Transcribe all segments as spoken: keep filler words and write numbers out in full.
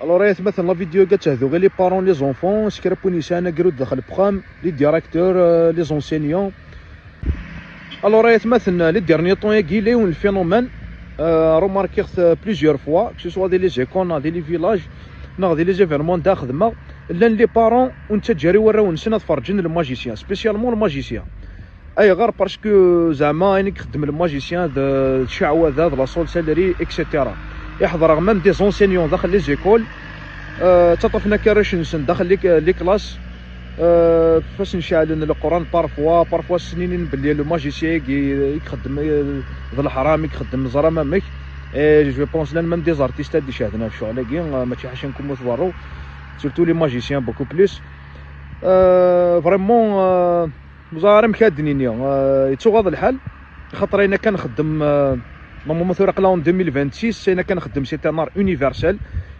Alors, ayatmaten, la vidéo-agi ad tehdu ɣer les parents, les enfants, s kra n win yesɛan agrud daxel n uxxam, les directeurs, euh, les enseignants. Alors, ayatmaten, les derniers temps-agi, il y a un phénomène, euh, remarqué-t plusieurs fois, que ce soit dans les écoles, dans les villages, dans les événements, d axedma, llan les parents ur nettaǧǧa ara i warraw-nsen ad ferǧen le magicien, spécialement le magicien. Ayɣer? Parce que zeɛma ayen i ixeddem le magicien d, d cceɛwada, d la sorcellerie, et cetera. I ḥeḍreɣ même des enseignants daxel les écoles, euh, ttaṭṭafen akka arrac-nsen daxel les, les classes, euh, fasen ceɛlen Leqran parfois, parfois ssninin belli le magicien-agi i ixeddem, euh, d leḥram, i ixeddem ẓram amek. Et je pense llan même des artistes ad d-icehden ɣef ccɣel-agi, euh, mačči ḥaca nkumut berru, surtout les magiciens beaucoup plus. Euh, vraiment, euh, ur ẓriɣ ara amek ad d-nini, euh, yettuɣaḍ lḥal, xaṭer ayen akka nxeddem, euh, normalement tura aql-aɣ en deux mille vingt-six, ayen akka nxeddem c'est un art universel,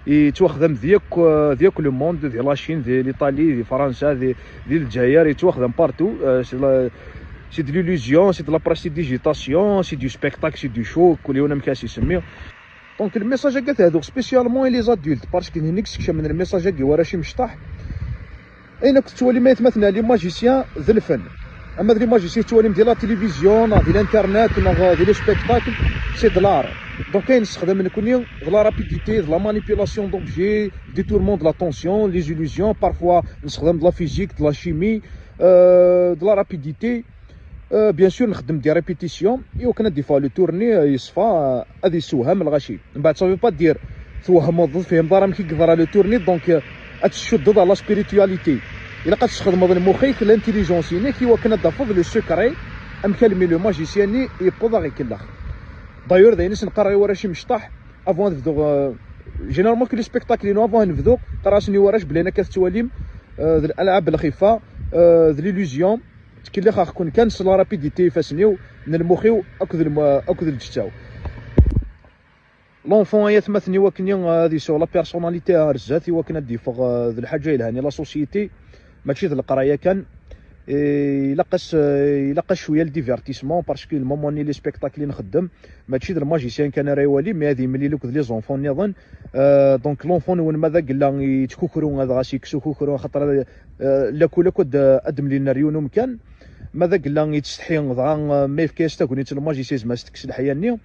yettwaxdam di yakk, euh, di yakk le monde, di la Chine, di l'Italie, di Fransa, di, di Lezzayer, yettwaxdam partout, euh, c'est la, c'est de l'illusion, c'est de la prestidigitation, c'est du spectacle, c'est du show, kul yiwen amek as-isemmi. Donc le message-agi ad t-hduɣ spécialement i les adultes, parce que d nnig sekcamen le message-agi i warrac imecṭaḥ. Ayen akk tettwalim ayatmaten les magiciens d lfen. Ama d les magiciens tettwalim di la télévision, neɣ di l'internet, neɣ di les spectacles, c'est de l'art. Donc ayen nessexdam nekkni d la rapidité, d la manipulation d'objets, détournement de l'attention, les illusions, parfois nessexdam de la physique, de la chimie, euh, de la rapidité. Euh, bien sûr nxeddem des répétitions i wakken ad d-yeffeɣ le tour-nni, euh, yeṣfa, euh, ad yessewham lɣaci. Mbeɛd, ça veut pas dire twehmeḍ, ur tefhimeḍ ara amek i yeḍra le tour-nni, donc, euh, ad tcuddeḍ à la spiritualité. Ilaq ad tesxedmeḍ lmux-ik, l'intelligence-inek, i wakken ad d-tafeḍ le secret, amek almi le magicien-nni yewweḍ a ɣ-ikellex. D'ailleurs d ayen i sen-qqareɣ i warrac imecṭaḥ, avant ad bduɣ, euh, généralement que les spectacles-inu avant ad nebdu, qqareɣ-asen i warrac belli ayen akka tettwalim, euh, d l'alɛab lxifa, euh, d l'illusion. Ttkellixeɣ-ken kan s la rapidité ifassen-iw, n lmux-iw akked lm-, akked lǧetta-w. L'enfant, ayatmaten, i wakken ad yesɛu la personnalité ar zdat, i wakken ad d-yeffeɣ, euh, d lḥaǧa yelhan i la société, mačči d leqraya kan. Et ilaq-as, euh, ilaq-as cwiya le divertissement, parce que le moment-nni les spectacles i nxeddem, mačči d le magicien kan ara iwali, mais ad yemlil akked les enfants nniḍen. Euh, donc l'enfant-nwen ma d agella yettkukru, ad ɣas yekkes ukukru, axaṭer ad, euh, lakul akk ad, ad d-mlilen ar yiwen umkan. Ma d agella yettsetḥi, dɣa, euh, ma yefka-yas tagnit le magicien, yezmer ad s-tekkes leḥya-nni.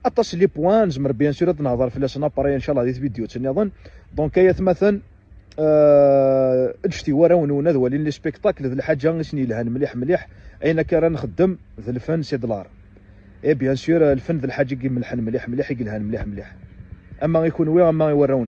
Aṭas n les points, nezmer bien sûr ad nehḍer fell-asen après, inchallah, di tvidyut nniḍen. Donc ayatmaten, euh, ǧǧet i warraw-nwen ad walin les spectacles, d lḥaǧa i sen-yelhan mliḥ mliḥ. Ayen akka ara nxeddem d lfen, c'est de l'art. Et bien sûr, euh, lfen d lḥaǧa i imelḥen mliḥ mliḥ, i yelhan mliḥ mliḥ, ama i kunwi ama i warraw-nwen.